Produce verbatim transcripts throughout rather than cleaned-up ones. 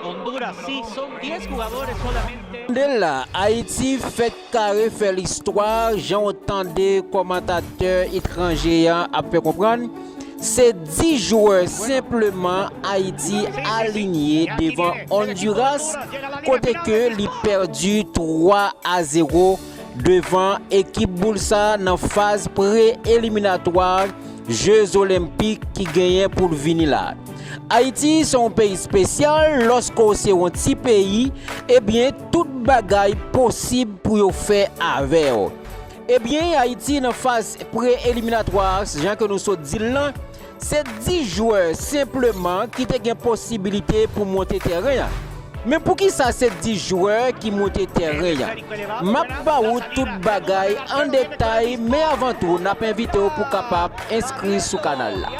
Honduras sí, son diez jugadores solamente. Tande la, Ayiti fèk kare fè listwa, jan w tande kòmantatè etranje an ap fè konprann. Se dis jwè senpleman Ayiti alinye devan Honduras, kote ke li pèdi twa a zewo devan ekip Boul sa nan faz pre-eliminatwa Je Zolenpik ki genyen pou l vini la. Ayiti se yon peyi espesyal, lòske w se yon ti peyi, ebyen, tout bagay posib pou yo fè avè w. Ebyen, Ayiti nan faz pre-eliminatwa, jan ke nou sot di l lan, se dis jwè senpleman ki te gen posibilite pou monte tèren an. Men poukisa se dis jwè ki monte tèren an? M ap ba ou tout bagay an detay, men avan tou, n ap envite w pou kapab enskri sou kanal la.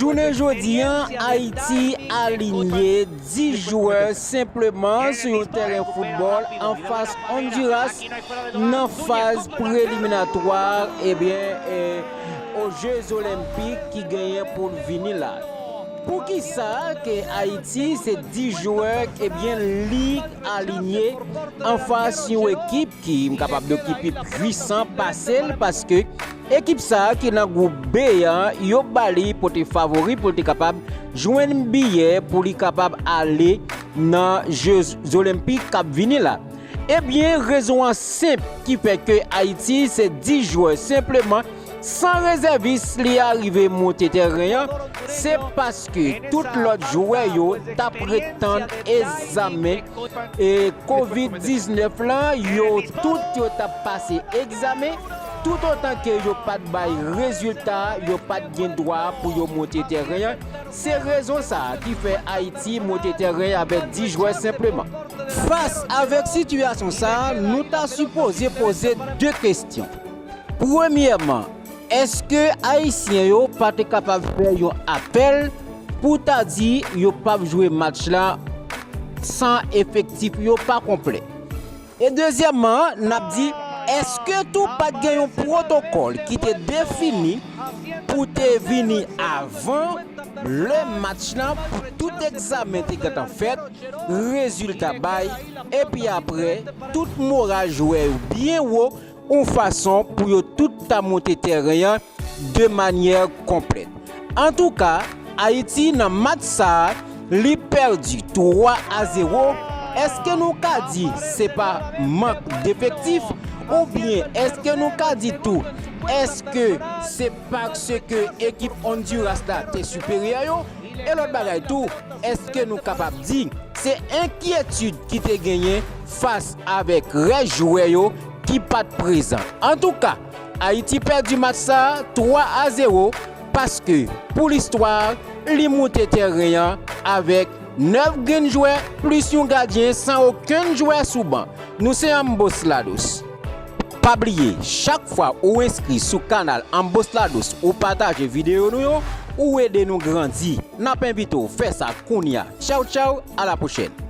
Jounen jodi an, Ayiti alinye dis jwè senpleman sou yon tèren foutbòl anfas Honduras nan faz preliminatwa, ebyen, e, o Je Zolenpik ki genyen pou l vini la. Poukisa ke Ayiti se dis jwè, ebyen, li alinye anfas yon ekip ki, m kapab di, ki pi pwisan pase l, paske ekip sa a ki nan gwoup B an, yo ba li pote favori pou l te kapab jwenn biyè pou li kapab ale nan Je Zolenpik k ap vini la. Ebyen, rezon an senp ki fè ke Ayiti se dis jwè senpleman, san rezèvis, li arive monte tèren an, se paske tout lòt jwè yo t ap ret tann egzamen e kovid diznèf lan, yo tout yo t ap pase egzamen, toutotan ke yo pa t bay rezilta, yo pa t gen dwa pou yo monte tèren an. Se rezon sa a ki fè Ayiti monte tèren avèk dis jwè senpleman. Fas avèk sitiyasyon sa a, nou ta sipoze poze de kesyon. Premyèman, èske Ayisyen yo pa te kapab fè yon apèl pou ta di yo p ap jwe match la san efektif yo pa konplè? E dezyèmman, n ap di, èske tou pa t gen yon pwotokòl ki te defini pou te vini avan lè match lan, pou tout egzamen te gentan fèt, rezilta bay, epi apre, tout moral jwè yo byen wo, yon fason pou yo tout ta monte tèren an de manyè konplèt. Antouka, Ayiti nan match sa a, li pèdi twa a zewo. Èske nou ka di se pa mank defektif? Oubyen èske nou ka di tou, èske se paske ekip Honduras la te siperyè yo? E lòt bagay tou, èske nou kapab di se enkyetid ki te genyen fas avèk rès jwè yo ki pa t prezan? Antouka, Ayiti pèdi match sa a twa a zewo, paske, pou listwa, li moute tèren an avèk nèf grenn jwè plis yon gadyen san okenn jwè sou ban. Nou se Ambos Ladous. Pa bliye, chak fwa ou enskri sou kanal Ambos Ladous, ou pataje videyo nou yo, ou ede nou grandi. N ap envite w fè sa kounye a. Tchaw, tchaw, a la pwochèn.